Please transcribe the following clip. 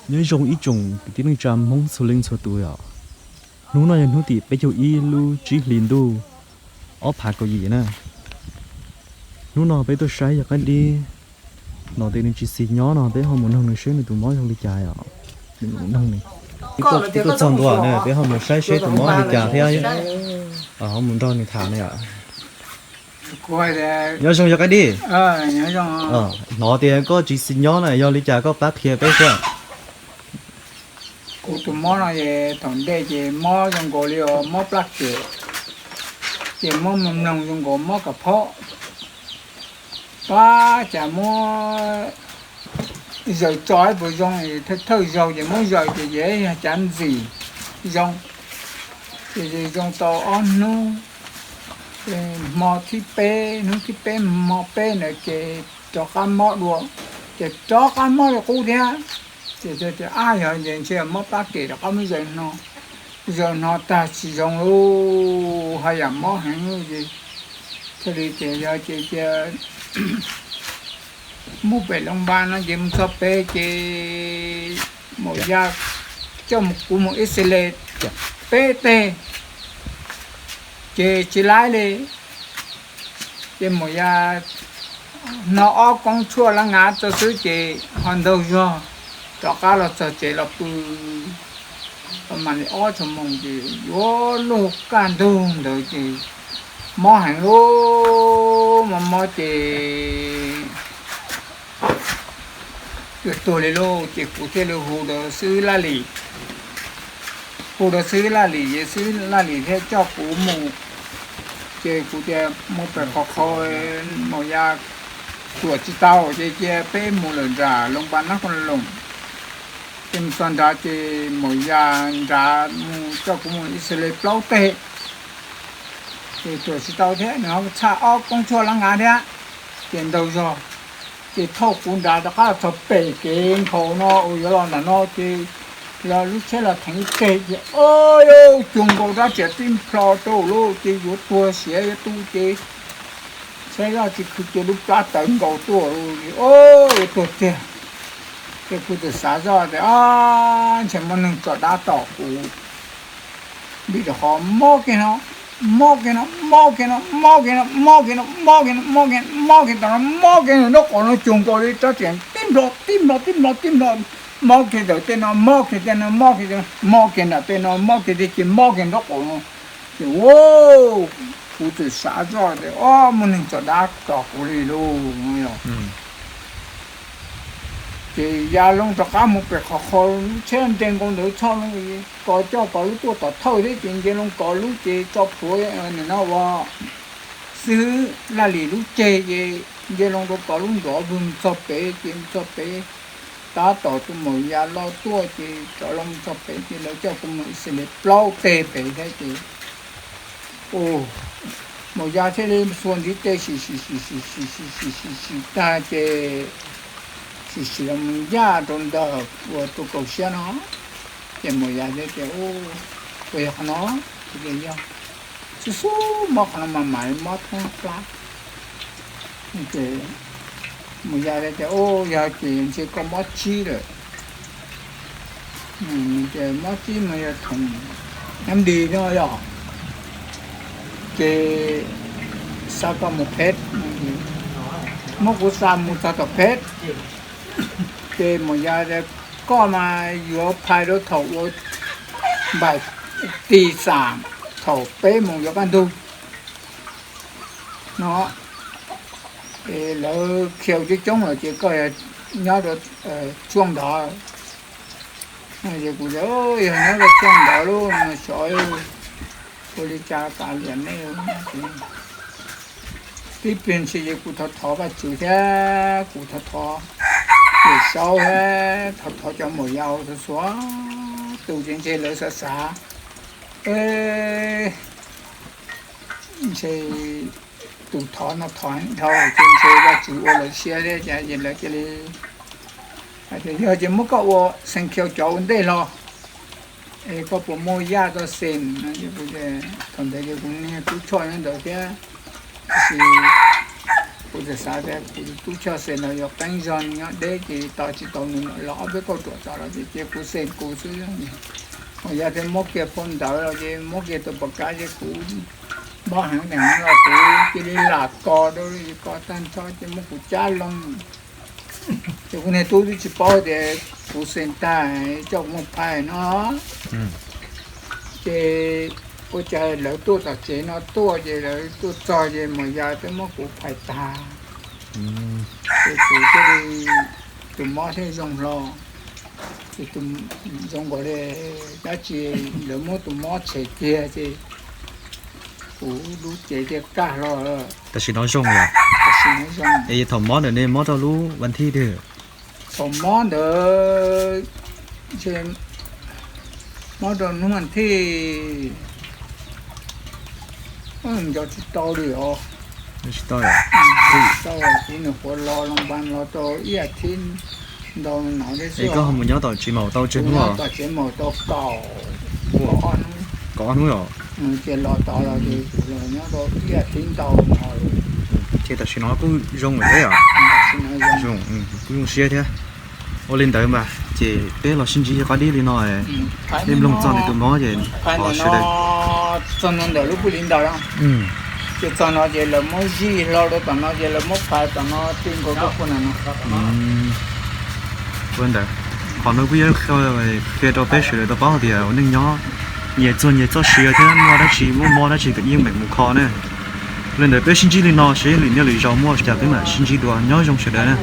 Nyob zoo ib tsoom kwv tij neej tsa Hmoob txhua leej txhua tus yom. Hnub no yog hnub tim peb caug ib lub tsib hlis ntuj ob phav kaum yim na. Hnub no peb tuaj saib yog qaib dib, no tias nws tsis xis nyob no peb ho mus noog nws seb nws tus mob zoo li cas yom. Nws mus noog nws. Peb tuaj txog ntua na peb ho mus saib seb tus mob li cas thiab ho mus nrog nws tham na yom. Nyob zoo yog qaib dib. Hnov tias koj tsis xis nyob na yog li cas koj pab qhia peb seb. Kuv tus mob no es thaum ntej ces mob zoo nkaus li mob plab kem, ces mob mloog mloog zoo nkaus mob kas phob, pab cas muab zaws tso ib puas zoo, thawj zaug ces muab zaws ces yog cav ntxim zoo, ces zoo tau ob hnub, hmo thib peb, hnub thib peb hmo peb ntawd ces rov qab mob dua, ces rov qab mob li qub thiab. Ces tias ab yog ces ntshe mob plab kem rov qab muab zaws hno, zaws hno tag tsis zoo lauj, haj yam mob heev lauj. Ces thiaj li tias yog ces cia mus pem Loos Npas no ces mus txog pem ces Maum Yaj coj kuv mus ib xis les peb teg ces tsis laib li. Ces Maum Yaj hno ob koob tshuaj lab ngav tso xwb ces ho ntaug zog rov qab los txog tsev los pw. Mam li ob tshua moos ces yuav luag kaj ntug ntawd ces mob heev lauj, mob mob ces yuav tuag li lauj. Ces kuv thiaj li hu rau xib hwb Laj Lim, hu rau xib hwb Laj Lim es xib hwb Laj Lim thiaj coj kuv mus. Ces kuv tias mus pem qhov qhau, Maum Yaj tuam tsis tau ces cia peb mus lawm nram Loos Npas Nab Qhoos Loos. Ces mus txog nrad ces Maum Yaj nrad mus coj kuv mus ib xis les plaub teg. Ces tuam tsis tau thiab nws ho txhaj ob koob tshuaj lab ngav thiab, ces ntaug zog. Ces thauj kuv nrad rov qab los txog pem kev nkhaus no uas yuav los ntawm no ces los lub tsheb los theev teg ces o, cuag nkaus rab riam tib nplho rau lauj, ces yuav tuag siav yuav tu ces saib zoj tsis khwv ces lub plab tawv nkaus tuaj lauj, o, yuav tuag tiag. Ces kuv txawm xav zoj tias ntshe muaj neeg tso dab tom kuv, vim rau qhov mob kiag no, mob kiag no, mob kiag no, mob kiag no, mob kiag no, mob kiag no, mob kiag tam no, mob kiag nraub qaum no cuag nkaus li rab riam tib nplho tib nplho tib nplho tib nplho, mob kiag ntawm tej no, mob kiag tej no, mob kiag tej no, mob kiag nram tej no, mob kiag tej ces mob kiag nraub qaum no. Ces kuv txawm xav zoj tias o, muaj neeg tso dab tom kuv li lauj. Ces ya loo rov qab mus pem qhov qhau, lub tsheb nres nkaus ntawd txhoj loo, kov coj kov lub tuaj tom thawj thiab ces nce loo kov lub ces tso plhuav no ua xib hwb Laj Lim lub ceg ces nce loo rau kov lub nrov vwg mus txog pem ces mus txog pem tab tom tus Maum Yaj los tuaj ces rov los mus txog pem ces lawv coj kuv mus ib xis les plaub teg pem thiab ces Maum Yaj thiaj li xuas ntiv tes sim sim sim sim sim sim sim sim sim tag ces sim sim los mus ncaj rau ntawm uas tus kaum siab no. Ces Maum Yaj thiaj tias, puas yog qhov no? Kuv tias yog. Xub xub mob qhov no mas mam li mob thoob plab. Ces Maum Yaj thiaj tias, yog ces ntshe koj mob tsib lawm. Mob tsib mas yog thoom nab nti no yog, ces xa koj mus phem, muab kuv xa mus txog tom phem. Ces Maum Yaj tias, koj mas yuav phais rau thaum ua npaim tis xam thaum peb moos yuav kaj ntug no, es lawv khiav coob coob lawm ces koj nyob rau tshuaj ntawd. Ces kuv tias, yog nyob rau tshuaj ntawd lub no xyov ua li cas tas liam nej. Tib pliag ntshis ces kuv thov thov Vajtswv thiab kuv thov thov Yawm Saub thiab thov thov cov maum yau txhua txhua tus ces ntshe lawv xav xav, ntshe tus thov no thov heev dhau ces ntshe Vajtswv ua lawv siab thiab ces lawv cia li hais tias yog ces muab koj ua xeem khiaus cov ua ntej los, es koj puas muaj yaj txoj xeem no. Thaum ntawd ces kuv niag tub choj nyob ntawd thiab, tiam sis Kuv txawm xav tias kuv tus tub Choj Xeem no yog qeeb zog nyob deb ces tos tsis tau nws los ob peb kauj ruam tod los ces cia kuv xeem kuv xwb. Mas yog tias muab kiag phau ntawv los ces muab kiag tus pov kab ces kuv mob heev heev los kuv cia li lam kos rau li kos tag nrho ces muab kuv cab loo. Ces kuv niag tub twb tsis paub tias kuv xeem tag coj kuv mus phais no. Ces ua cas lawv tuaj tom tsev no tuaj ces lawv tuaj txog ces mas yog twb muab kuv phais tag. Ces kuv thiaj li tus mob thiaj zoo hlo. Ces tus zoo nkaus li dab tsi lawv muab tus mob tshem kiag ces kuv lub cev thiaj kaj hlo. Tam sim no zoo yom? Tam sim no zoo. Es thaum mob ntawd ne mob rau lub vas thib twg? Thaum mob ntawd mob rau hnub vas thib, nco tsis tau li os. Tsis tau, tau kuv nws qhuav los los npas los tau ib vas thib ntau no thiab. Es koj ho mus nyob tom tsev maum tau tsawg hnub? Nyob tom tsev maum tau kaum, kaum ob hnub os. Ces los tod los ces kuv los nyob tau ib vas thib ntau no. Ces tam sim no kuj zoo lawm thiab yom? Zoo, kuj zoo siab thiab. Ua li ntawd mas ces peb los sib ntsib qab dib li no, peb mloog txog nws tus mob ces phais ntawm no, txog no ntawm lub pub li ntawd, ces txog no ces lawv muab zij hlo rau tom no ces lawv muab phais tom no ti nkaus rau puag nram no. Ua li ntawd, qhov no kuj yuav qhia rau peb sawv daws tau paub tias ua neej nyob nyias txuag nyias txoj sia thiab muaj dab tsi muaj mob dab tsi kom yeej meem mus kho na. Ua li ntawd peb sib ntsib li no seb lwm niaj lwm zaus muaj cas peb mam sib ntsib dua, nyob zoo sawv daws na.